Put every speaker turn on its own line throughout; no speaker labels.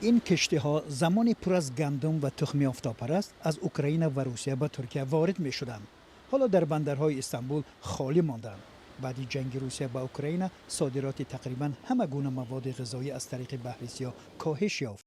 Ин киштиҳо замоне пур аз гандум ва тухми офтобпараст аз Украина ва Русия ба Туркия ворид мешуданд. Ҳоло дар бандарҳои Истанбул холӣ монданд. Баъди ҷанги Русия ба Украина содироти тақрибан ҳама гуна маводи ғизоӣ аз тариқи Баҳри Сиёҳ коҳиш ёфт.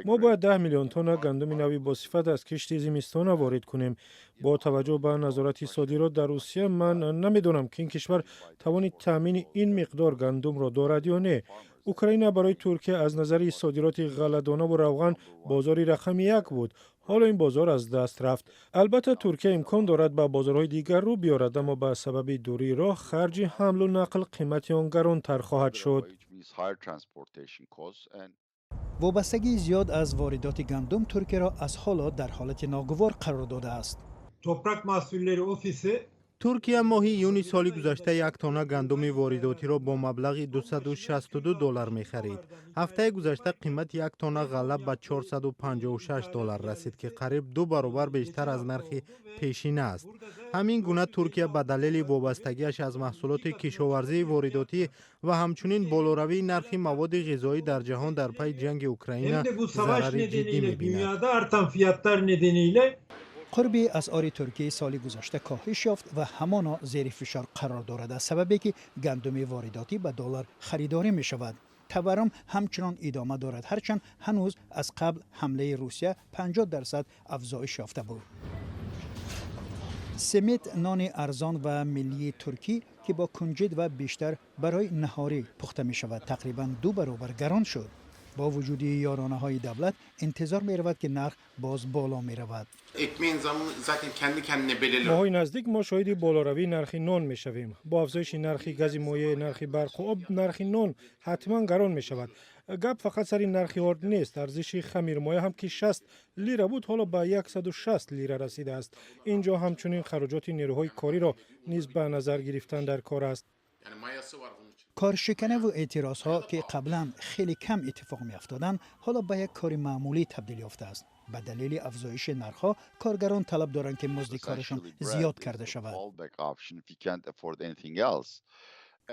Мо бояд 10 миллион тонна гандуми нави босифат аз кишти зимистона ворид кунем. Бо таваҷҷӯҳ ба назорати содирот дар Русия, ман намедонам, ки ин кишвар тавони таъмини ин миқдор гандумро дорад ё не. Украина барои Туркия аз назари содироти ғалладонаву равған бозори рақами як буд. Ҳоло ин бозор аз даст рафт. Албатта, Туркия имкон дорад ба бозорҳои дигар рӯ биёрад, аммо ба сабаби дурии роҳ, харҷи ҳамлу нақл, қимати он гаронтар хоҳад шуд.
Вобастагии зиёд аз воридоти гандум Туркияро аз ҳоло дар ҳолати ногувор қарор додааст.
Toprak Mahsulleri Ofisi
Туркия моҳи июни соли гузашта як тонна гандуми воридотиро бо маблағи 262 доллар мехарид. Ҳафтаи гузашта қимати як тонна ғалла ба 456 доллар расид, ки қариб ду баробар бештар аз нархи пешина аст. Ҳамин гуна, Туркия ба далели вобастагиаш аз маҳсулоти кишоварзии воридотӣ ва ҳамчунин болоравии нархи маводи ғизоӣ дар ҷаҳон дар пайи ҷанги Украина зарари ҷиддӣ мебинад.
Қурби асъори Туркияи соли гузашта коҳиш ёфт ва ҳамоно зери фишор қарор дорад, аз сабабе ки гандуми воридотӣ ба доллар харидорӣ мешавад. Таваррум ҳамчунон идома дорад, ҳарчанд ҳанӯз аз қабл ҳамлаи Русия 50% афзоиш ёфта буд. Симит, нони арзон ва миллии туркӣ, ки бо кунҷид ва бештар барои наҳорӣ пухта мешавад, тақрибан ду баробар гарон шуд. Бо вуҷуди ёронаҳои давлат, интизор меравад, ки нарх боз боло меравад.
Моҳҳои наздик мо шоҳиди болоравии нархи нон мешавем. Бо афзоиши нархи гази моеъ, нархи барқу об, нархи нон ҳатман гарон мешавад. Гап фақат сари нархи орд нест. Арзиши хамирмоя ҳам, ки 60 лира буд, ҳоло ба 160 лира расидааст. Ин ҷо ҳамчунин хароҷоти нерӯҳои кориро низ ба назар гирифтан дар кор аст.
Коршиканаву эътирозҳо, ки қаблан хеле кам иттифоқ меафтоданд, ҳоло ба як кори маъмулӣ табдил ёфтааст. Ба далели афзоиши нархҳо коргарон талаб доранд, ки музди корашон зиёд карда шавад.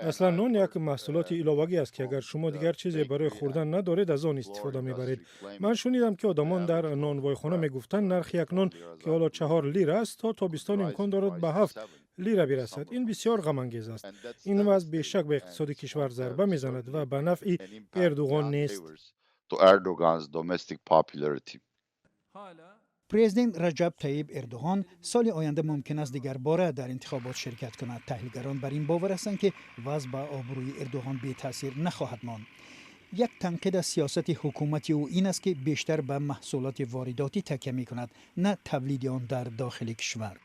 Аслан нон як маҳсулоти иловагӣ аст, ки агар шумо дигар чизе барои хӯрдан надоред, аз он истифода мебаред. Ман шунидам, ки одамон дар нонвойхона мегуфтанд, нархи як нон, ки ҳоло 4 лира аст, то тобистон имкон дорад ба 7 лира бирасад. Ин бисёр ғамангез аст. Ин вазъ бешак ба иқтисоди кишвар зарба мезанад ва ба нафъи Эрдуғон нест.
Президент Раҷаб Таиб Эрдуғон соли оянда мумкин аст дигарбора дар интихобот ширкат кунад. Таҳлилгарон бар ин бовар ҳастанд, ки вазъ ба обрӯи Эрдуғон бетаъсир нахоҳад монд. Як танқид аз сиёсати ҳукумати ӯ ин аст, ки бештар ба маҳсулоти воридотӣ такя мекунад, на тавлиди он дар дохили кишвар.